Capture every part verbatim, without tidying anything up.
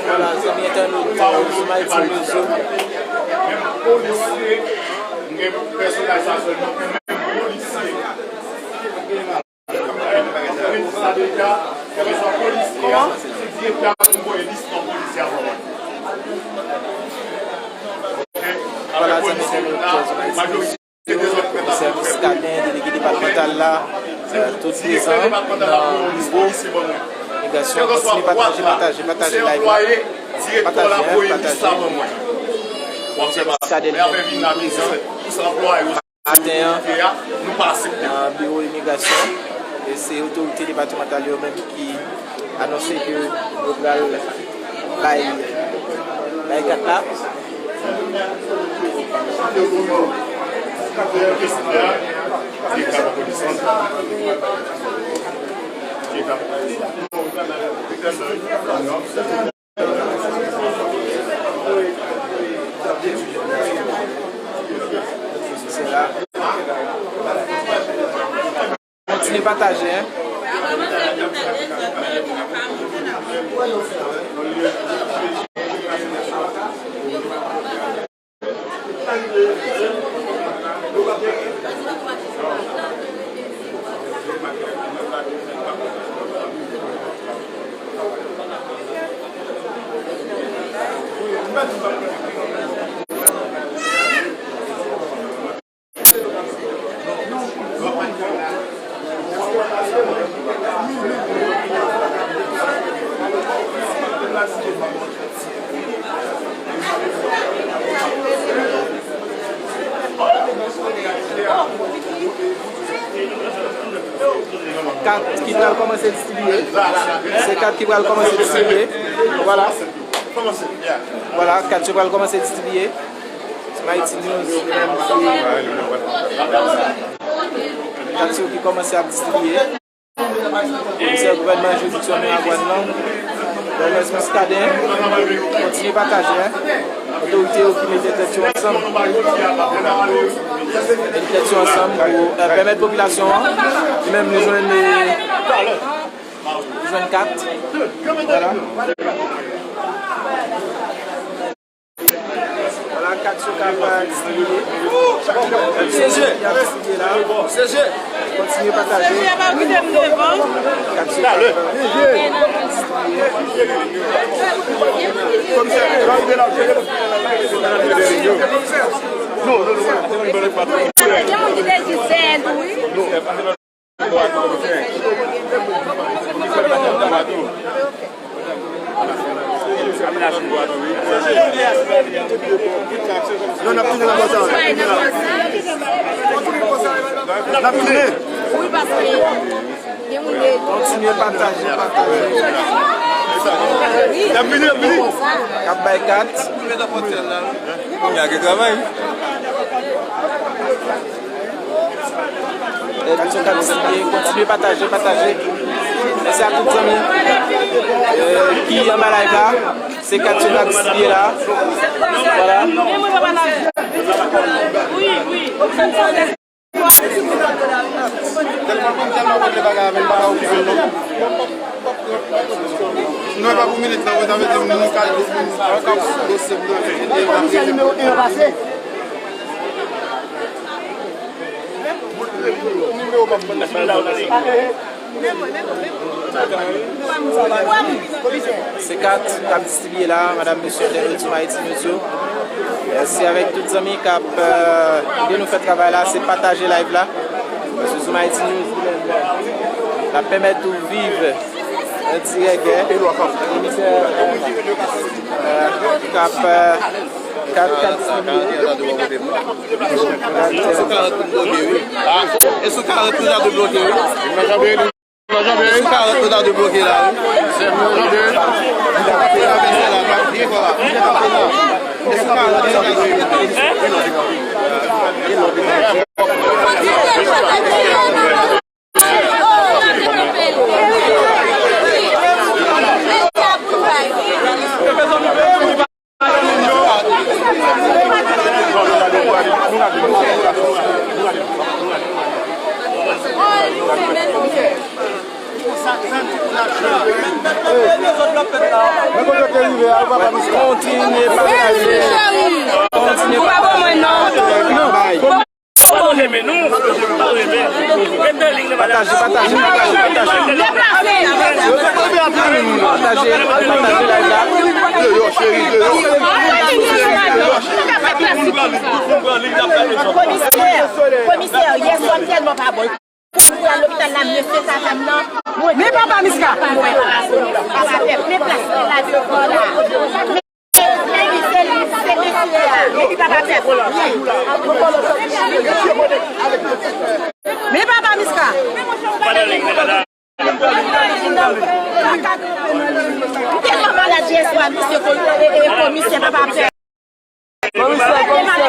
Vwala, zanmi entènot, euh, sou Mighty News yo. Kòman? Vwala, zanmi entènot, sou Mighty News. Komisè Muscadin, delege depatmantal la, euh, tout prezan nan biwo imigrasyon. Kontinye pataje, pataje, pataje live la. Pataje, hein, pataje. Komisè Muscadin li menm ki prezan maten an nan biwo imigrasyon. E se otorite depatmantal yo menm ki anonse ke yo pral bay, bay kat la. Kontinye pataje, hein. Kat ki pral kòmanse distribiye. Se kat ki pral kòmanse distribiye. Vwala. Vwala, kat yo pral kòmanse distribiye. Mighty News, li menm, se kat yo ki kòmanse ap distribiye. Komisè gouvènman jiridiksyon Miragwàn nan, Dòmès Muscadin, kontinye pataje, hein. Otorite yo ki mete tèt yo ansanm. Mete tèt yo ansanm pou, euh, pèmèt popilasyon an, li menm, li jwenn, euh, li jwenn kat. Vwala. Vwala, kat yo k ap, euh, distribiye. Kat yo k ap distribiye la. Kontinye pataje. Kat yo k ap, euh, distribiye. Non, n ap tounen nan bò sa. N ap tounen. Kontinye pataje, pataje. N ap vini, n ap vini. K ap bay kat. Kounye a gen travay. Kat yo k ap distribiye, kontinye pataje, pataje. Mèsi a tout zanmi, euh, ki anba live la. Se kat yo k ap distribiye la. Vwala. Tèlman konn tèlman konn le bagay a, men pa ka okipe l non. Non, e pa pou minit nan, sa vle di nou ka disponib, nou ka dosye pou nou. Nimewo pa pran. Se kat k ap distribiye la, madam, mesye, entènot sou Mighty News yo. Mèsi avèk tout zanmi k ap, euh, ede nou fè travay la, se pataje live la. Paske sou Mighty News, l ap pèmèt ou viv an dirèk, komisè, euh, euh, k ap, euh, Kat, kat distribiye. E sou karant nou bloke, wi. E sou karant nou ta dwe bloke, wi. E sou karant nou ta dwe bloke la, wi. E sou karant nou ta dwe bloke. Kontinye pataje. Kontinye pataje. Pataje, pataje, pataje, pataje. Pataje, pataje live la. Komisè, komisè, yè swa m tèlman pa bon. Pou al lopital la, mesye sa, fanm nan. Men papa Miska. Papa pèp, men plas mwen la devan la. Men li, se li, se mesye a. Epi papa pèp. Men papa Miska. M tèlman malad yè swa, mesye ko-, e, e, komisè, papa pèp. Komisè, komisè.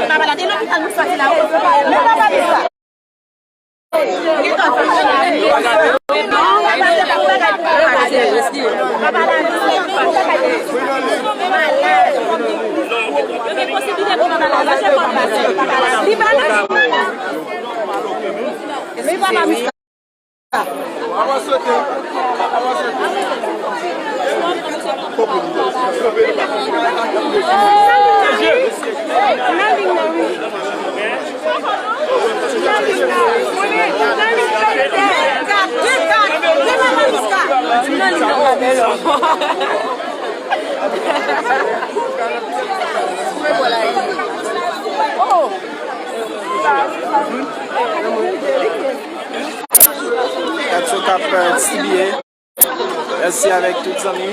Gad sa k ap, euh, distribiye. Mèsi avèk tout zanmi.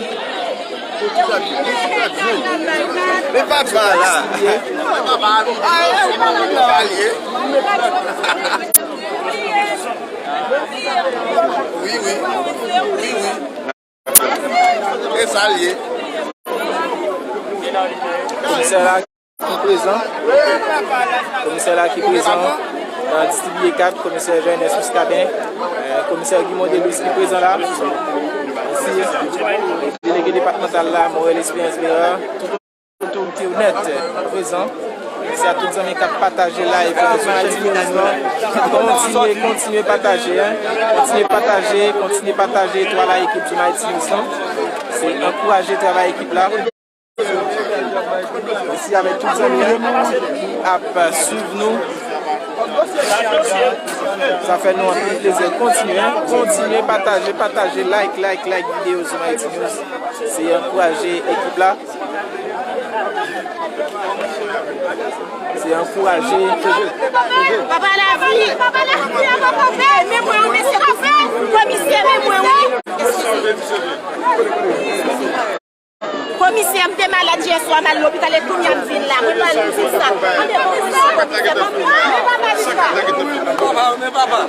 Men papa la. Wi, wi. Wi, wi. E sa l ye. Komisè la ki prezan. Komisè la ki prezan nan distribiye kat, komisè Jean Ernest Muscadin, euh, komisè Guy Mondelus ki prezan la. Mèsi. Delege depatmantal la, Morel Espérance Bérard, tout otorite yo nèt prezan. Mèsi a tout zanmi k ap pataje live, euh, Zone Haiti News lan. Kontinye, kontinye pataje, hein. Kontinye pataje, kontinye pataje etwal a ekip Zone Haiti News lan. Se ankouraje travay ekip la. Mèsi avèk tout zanmi yo ki ap swiv nou. Sa fè nou anpil plezi. Kontinye, kontinye pataje, pataje, like, like, like videyo sou Haiti News. Se ankouraje ekip la. Se ankouraje. Papa lavi, papa lavi, papa lavi, men mwen wi, mesye komisè, komisè, men mwen wi. Komisè, m te malad yè swa, m al lopital e kounye a m vin la. Mwen pral di sa. Mande komisè, komisè, men papa Miska. Men papa.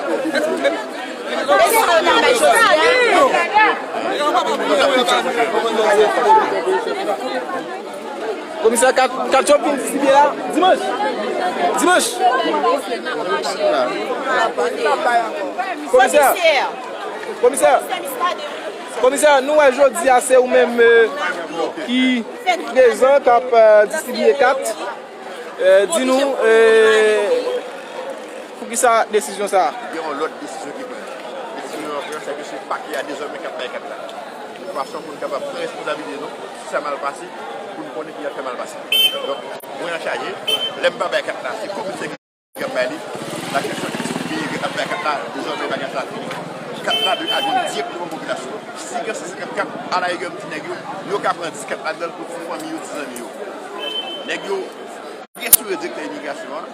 Komisè Kat-, Katchòp vin distribye la dimanch. Dimanch. Komisè. Komisè. Komisè, nou wè jodi a se ou menm, euh, ki prezan, k ap, euh, distribiye kat. Euh, di nou, euh, poukisa desizyon sa a? Gen yon lòt desizyon ki pran. Desizyon an pran, se ke se pakè a dezòmè k ap bay kat la. De fason pou n kapab pran responsablite nou, si sa mal pase, pou n konnen ki jan fè mal pase. Donk, mwen an chaje, lè m pa bay kat la, se komisè ki ap bay li. La kesyon ki distribye kat, ap bay kat la, dezòmè bagay sa fini. Kat la dwe ale dirèkteman popilasyon. Si gen san senkant kat, alarigè m di nèg yo, yo ka pran dis kat ladan l pou ti fanmi yo, ti zanmi yo. Nèg yo presire direktè imigrasyon an.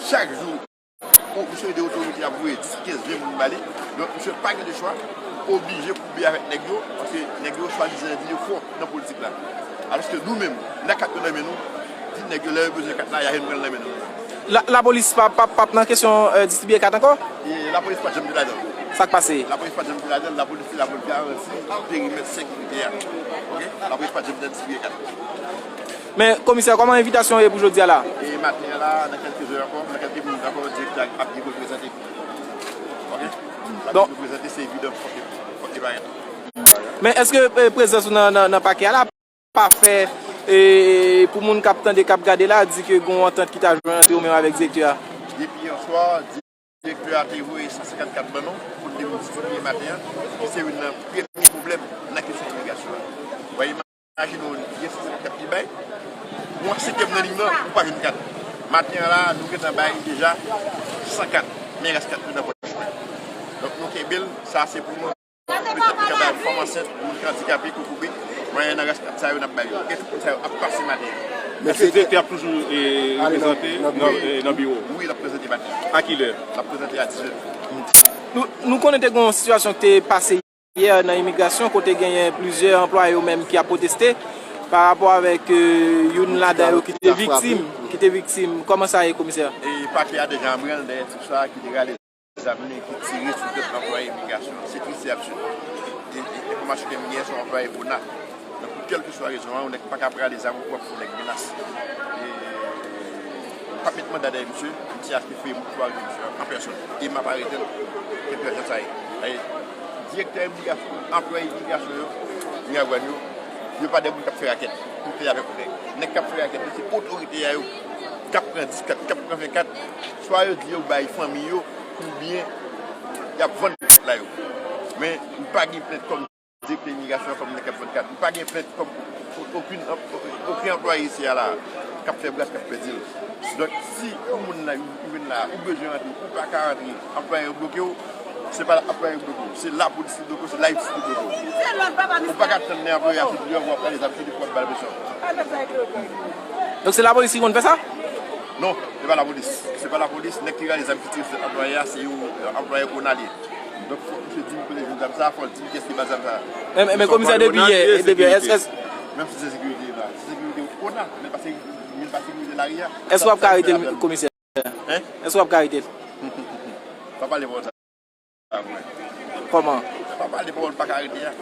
Chak jou, yon, yon seri de otorite ap voye dis, kenz, ven moun ba li. Donk, misye pa gen de chwa, oblije koube avèk nèg yo, paske nèg yo swadizan di yo fò nan politik la. Alòske nou menm, nan kat yo nan men nou, di nèg yo lè yo bezwen kat la, y a jwenn pran l nan men nou. La, lapolis p ap, p ap, p ap nan kesyon, euh, distribiye kat ankò? E lapolis pa t janm te ladan l. Sa k pase? Lapolis pa t janm te ladan l, lapolis se la pou l garanti perimèt sekirite a. Oke? Lapolis pa t janm te distribiye kat. Men, komisè, kòman envitasyon ye pou jodi a la? E maten an la, nan kèlke zè ankò, nan kèlke minit ankò, direktè a ap vin reprezante. Oke? L ap vin reprezante, se evidan, fòk li, fòk li parèt. Men èske, eh, prezans ou nan, nan, nan pakè a la pa fè, eh, pou moun k ap tande, k ap gade la, di ke gen yon antant ki ta jwenn ant ou menm avèk direktè a? Depi yè swa, direktè a te voye san senkant kat ban nou pou n te vin distribiye maten an, ki se youn nan premye pwoblèm nan kesyon imigrasyon an. Ou wè, Imajine w, gen san senkant kat ki bay. Mwen, si te m nan liy nan, ou pa jwenn kat. Maten an la, nou gentan bay deja san kat. Men rès kat yo nan pòch mwen. Donk, nou kenbe l. Sa, se pou nou. Petèt, nou ka bay fanm ansent, moun ki andikape, kokobe. Mwen, nan rès kat sa yo, n ap bay yo. E tout moun sa yo ap pase maten an. Èske direktè ap toujou, e, reprezante nan, e, nan biwo? Wi, l ap prezante maten an. A kilè? L ap prezante a dizèt. Nou, nou konnen te gen yon sitiyasyon ki te pase yè nan imigrasyon, kote genyen plizyè anplwaye yo menm ki ap pwoteste pa rapò avèk, e, youn ladan yo ki te viktim, ki te viktim. Kòman sa ye, komisè? E pakè a deja an branl dèyè tip sa ki te rale zam li, ki tire sou tèt anplwaye imigrasyon. Se tris, se absid. E, e, enfòmasyon ke m genyen, se yon anplwaye ona. Donk, pou kèlkeswa rezon an, yon nèg pa ka prale zam pou ap fè yon nèg menas. E, m p ap met manda dèyè misye, misye achte feye pou arive misye an, an pèsòn. E m ap arete l, kèlkeswa jan sa ye. E, direktè imigrasyon, anplwaye imigrasyon yo, Miragwàn yo, yo pa de moun k ap fè rakèt. Pou fè avèk nèg. Nèg k ap fè rakèt yo, se otorite a yo, k ap pran dis kat, k ap pran ven kat, swa yo di yo bay fanmi yo, oubyen y ap vann kat la yo. Men, m pa gen plent kòm direktè imigrasyon an kòm nèg k ap vann kat. M pa gen plent kòm okenn, okenn anplwaye isi a la k ap fè bras, k ap fè dil. Donk, si yon moun la, ou vin la, ou bezwen rantre, ou pa ka rantre, anplwaye yo bloke w, se pa anplwaye yo bloke w, se lapolis ki bloke w, se la jistis ki bloke w. Ou pa ka tann lè anplwaye a sot deyò pou w ap pale zam sou li pou w ap ba l presyon. Donk, se lapolis ki konn fè sa? Non, se pa lapolis. Se pa lapolis, nèg ki rale zam ki tire sou anplwaye a, se yon anplwaye ona li ye. Donk, fòk misye di m kote l jwenn zam sa, fò l di m kiyès ki ba l zam sa. Men, men komisè, depi yè, depi yè, èske, èske... Menm si se sekirite la, se sekirite ona, men pa se, men pa sekirite lari a. Èske w ap ka arete l, komisè? Hein? Èske w ap ka arete l? Pa pale pawòl sa a, mwen. Kòman? Pa pale pawòl pa ka arete a.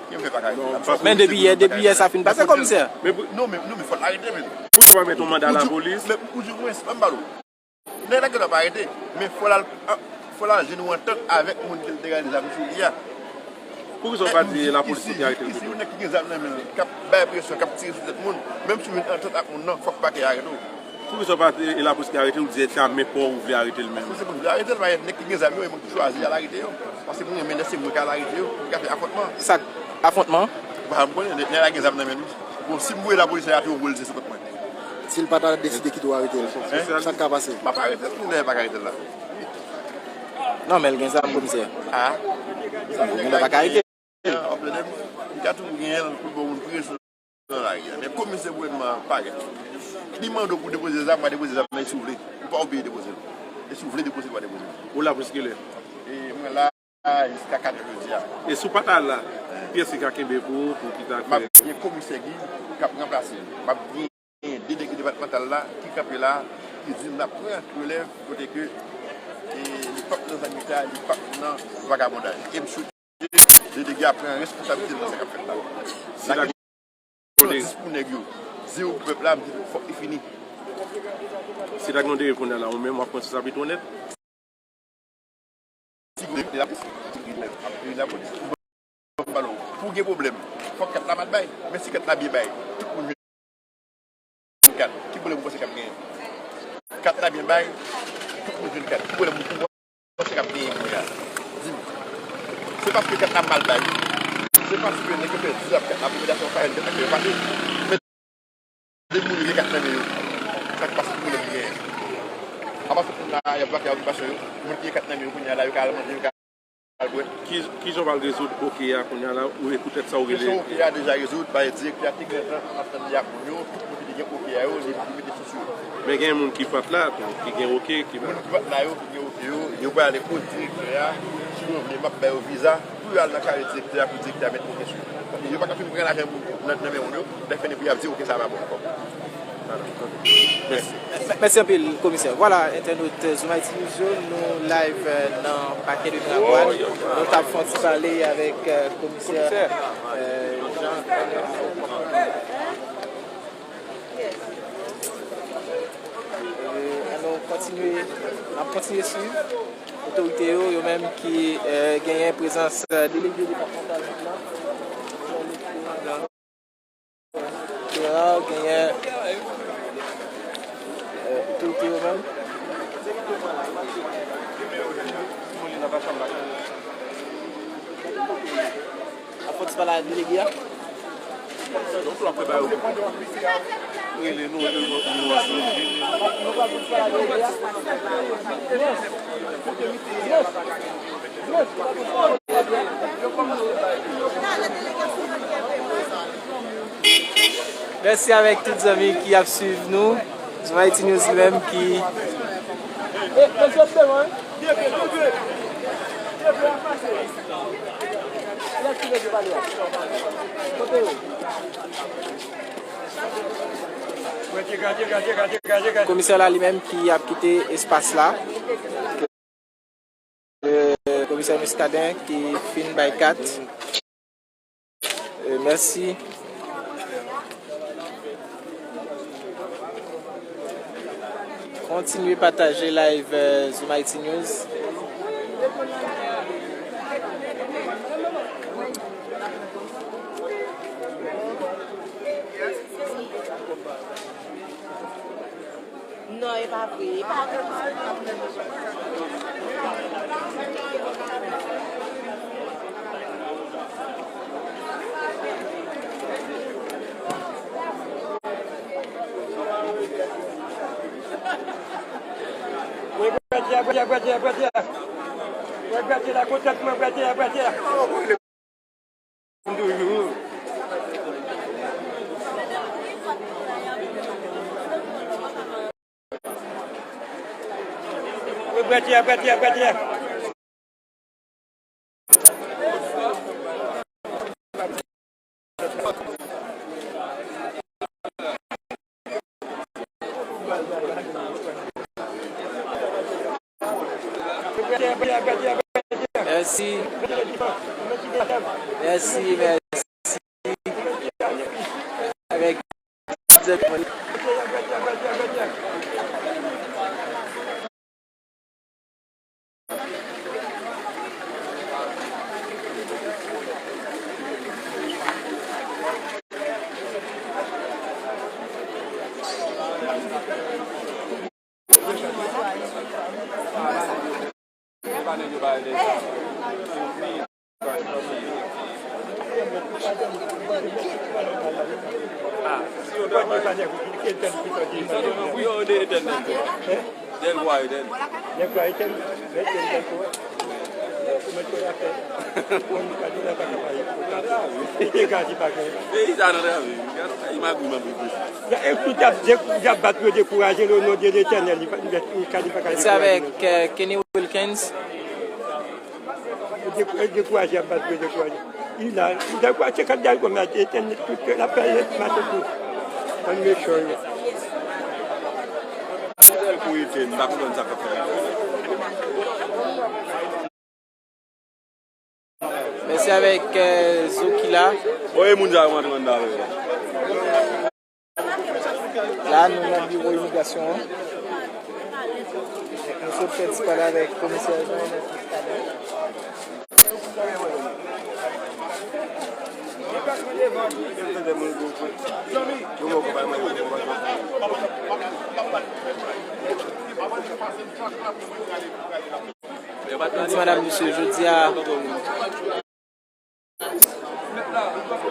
Ki m fè pa ka arete la? Men depi yè, depi yè sa fin pase, komisè. Men pou... Non, men, non, men fò l arete, men. Pou yo pa met yon manda lapolis. Men ou di mwen, se pa m ba l ou. Nèg la gentan pa arete, men fò l al, fò l al jwenn yon antant avèk moun ke l te rale zam sou li a. Poukisa w pa di lapolis pou te arete l pito? Si yon nèg ki gen zam nan men l, k ap bay presyon, k ap tire sou tèt moun, menm si w jwenn antant ak moun nan, fòk pakè a arete w. Poukisa w pa di lapolis ki arete l, ou di se a men pa w ou vle arete l menm? Paske se pou m vle arete l, paske nèg ki gen zam yo, e mwen ki chwazi al arete yo. Paske mwen renmen lè se mwen k al arete yo, pou m ka fè afwontman. Sa k afwontman? Ou pa janm konnen, nèg la gen zam nan men l, wi. Bon, si m voye lapolis la, y a tou voye l sou kont mwen. Si l pa ta deside kite w arete l, sa k ka pase? M ap arete l, lè pa ka arete l la. Non, men l gen zam, komisè. Ah. Sa gen lè pa ka arete. An plen, m ka toujou genyen l pou l ba moun presyon nan lari a. Men komisè gouvènman an parèt. Li mande w pou depoze zam, w a depoze zam nan, e si w vle. Ou pa oblije depoze l. E si w vle depoze l, w a depoze l. Ou la pou kilè? E mwen la. Jiska kat è jodi a. E si w pa ta la, kiyès ki ka kenbe pou ou, pou ki ta fè? M ap gen komisè Guy k ap ranplase l. M ap gen delege depatmantal la ki kanpe la, ki di n ap pran relèv kote ke, e, li p ap nan zanmitay, li p ap nan vagabondaj. E m swete delege a pran responsablite l nan sa k ap fèt la. Si la gen dis pou nèg yo, zewo pou pèp la, m di fòk li fini. Si ta gen yon delege kounye a la, ou menm w ap pran responsablite w nèt. Ti grenn, lapolis. Ti grenn, ap grenn lapolis. Pou ban nou, pou gen pwoblèm, fòk kat la mal bay. Men si kat la byen bay, tout moun jwenn kat. Ki pwoblèm ou panse k ap genyen? Kat la byen bay, tout moun jwenn kat. Ki pwoblèm ou panse k ap genyen kounye a? Di m. Se paske kat la mal bay. Se paske nèg yo fè dizòd ak kat la, popilasyon pa jwenn kat la, yo pase. Men depi moun yo gen kat nan men yo, sa k pase pou moun yo genyen? Apa tout moun la, y ap vake a okipasyon yo. Moun ki gen kat nan men yo kounye a la, yo ka al manje, yo ka al bwè. Ki, ki jan w pral rezoud oke a kounye a la, ou e poutèt sa ou rele? Kesyon oke a deja rezoud, paske direktè a te gentan antann li ak moun yo, tout moun ki te gen oke a yo, li, li mete sou sou yo. Men gen moun ki pa t la tou, ki gen oke, ki pa... Moun ki pa t la yo, ki gen oke yo, yo prale kot direktè a, si yo vle, m ap ba yo viza pou yo al nan kare direktè a, pou direktè a mete oke sou yo. Paske yo pa ka fin pran lajan nan, nan men moun yo, lè fini pou y ap di oke sa a pa bon ankò. Mèsi. Mèsi anpil, komisè. Vwala, entènot Zoom Haïti News yo, nou live, euh, nan Parquet de Miragwàn. Nou t ap fè yon ti pale avèk, euh, komisè, euh, Jean. Euh, ann nou kontinye, n ap kontinye swiv otorite yo, yo menm ki, euh, genyen prezans, euh, delege depatmantal la. Genyen, euh, otorite yo menm. Ap fè ti pale ak delege a. Mèsi avèk tout zanmi ki ap swiv nou. Zoom Haïti News li menm ki Komisè la li menm ki ap kite espas la. Komisè Muscadin ki fin bay kat. Euh, mèsi. Kontinye pataje live, euh, Zoom Haïti News. Non, e pa vre, e pa vre. Mwen bwè dyè, bwè dyè, bwè dyè, bwè dyè. Mwen bwè dyè la, kontant mwen bwè dyè, bwè dyè. Mèsi. Mèsi, mèsi. Avèk Peyi sa nan travè. Gad sa, imaj ou nan peyi. Ya, e tout y ap dekou-, y ap bat pou yo dekouraje l o non de Letènèl. Li pa, li pa, li pa ka dekouraje. Se avèk, euh, Kenny Wilkins. Yo dekou-, yo dekouraje, y ap bat pou yo dekouraje. Li la, li dekouraje, se kat dal kòm la, etènèl tout, l ap fè mache tout. Bann mechan yo. Sèl pou ete, m pa konprann sa k ap fèt. Mèsi avèk, euh, Zo ki la. Voye moun sa yo rantre anndan avè yo. La, nou nan biwo imigrasyon an. Nou sot fè ti pale avèk komisè Jean Ernest Muscadin. Mèsi, madam, mesye, jodi a,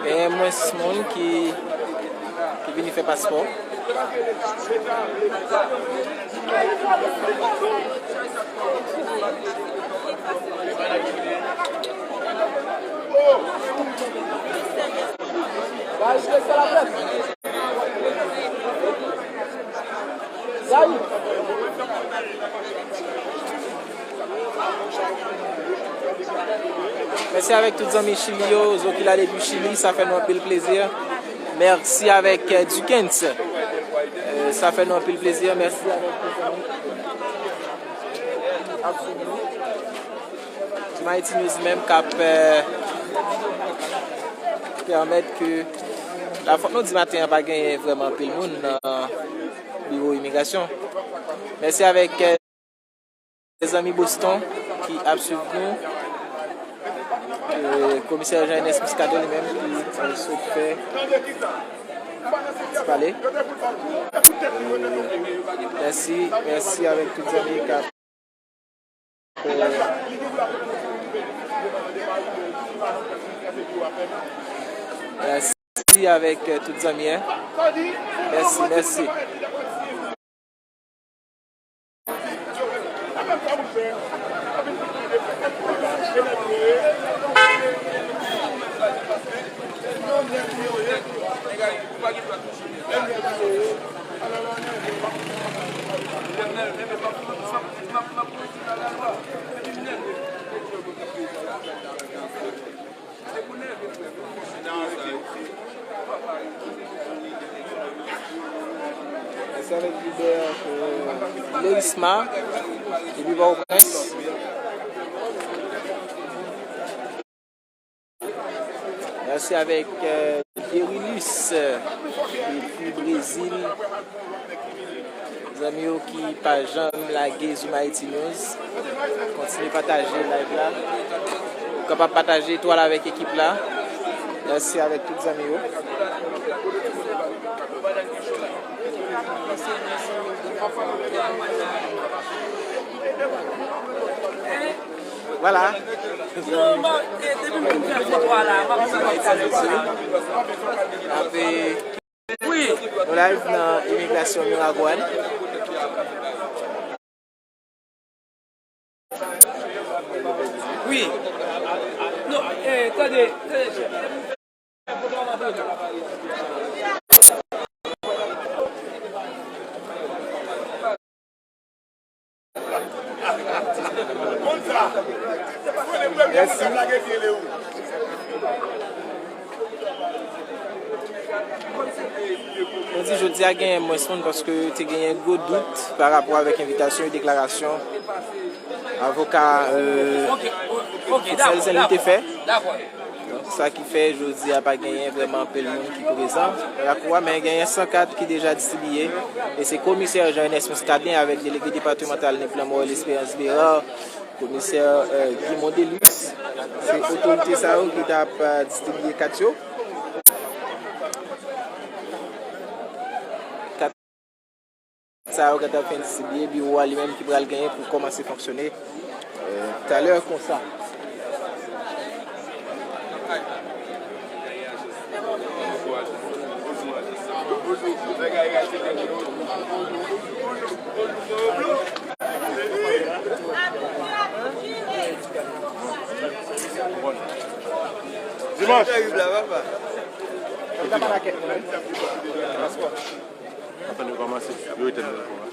genyen mwens moun ki, ki vini fè paspò. Mèsi avèk tout zanmi Chili yo, Zo ki la depi Chili, sa fè nou anpil plezi. Mèsi avèk, euh, Dukens. Euh, sa fè nou anpil plezi. Mèsi avèk tout zanmi. Zoom Haïti News menm k ap, euh, pèmèt ke la fòk nou di maten an pa genyen vrèman anpil moun nan biwo imigrasyon. Mèsi avèk, euh, zanmi Boston ki ap swiv nou. Euh, komisè Jean Ernest Muscadin li menm ki, euh, sot fè ti pale. Euh, mèsi, mèsi avèk tout zanmi k ap Mèsi Mèsi avèk, euh, tout zanmi, hein. Mèsi, mèsi. Mèsi avèk lidè, euh, Lerisma, depi Pòtoprens. Mèsi avèk, euh, Derilus, euh, depi Brezil. Zanmi yo ki pa janm lage Zoom Haïti News, kontinye pataje live la. Ou kapab pataje etwal avèk ekip la. Mèsi avèk tout zanmi yo. Vwala. Ape Nou live nan imigrasyon Miragwàn. Wi. Non, eh, tande, tande. Mèsi. Mwen di jodi a genyen mwens moun paske te genyen gwo dout pa rapò avèk envitasyon e deklarasyon avoka, euh, Foxel Saint Louis te fè. Donk, sa ki fè jodi a pa genyen vrèman anpil moun ki prezan nan lakou a, men genyen san kat ki deja distribiye. E se komisè Jean Ernest Muscadin avèk delege depatmantal Nip lan Morel Espérance Bérard, komisè, euh, Guy Mondelus, se otorite sa yo ki t ap, euh, distribiye kat yo. Kat sa yo gentan fin distribiye, biwo a li menm ki pral genyen pou kòmanse fonksyone, euh, talè konsa. Dimanch. Antann yo kòmanse, yo etèn telefòn.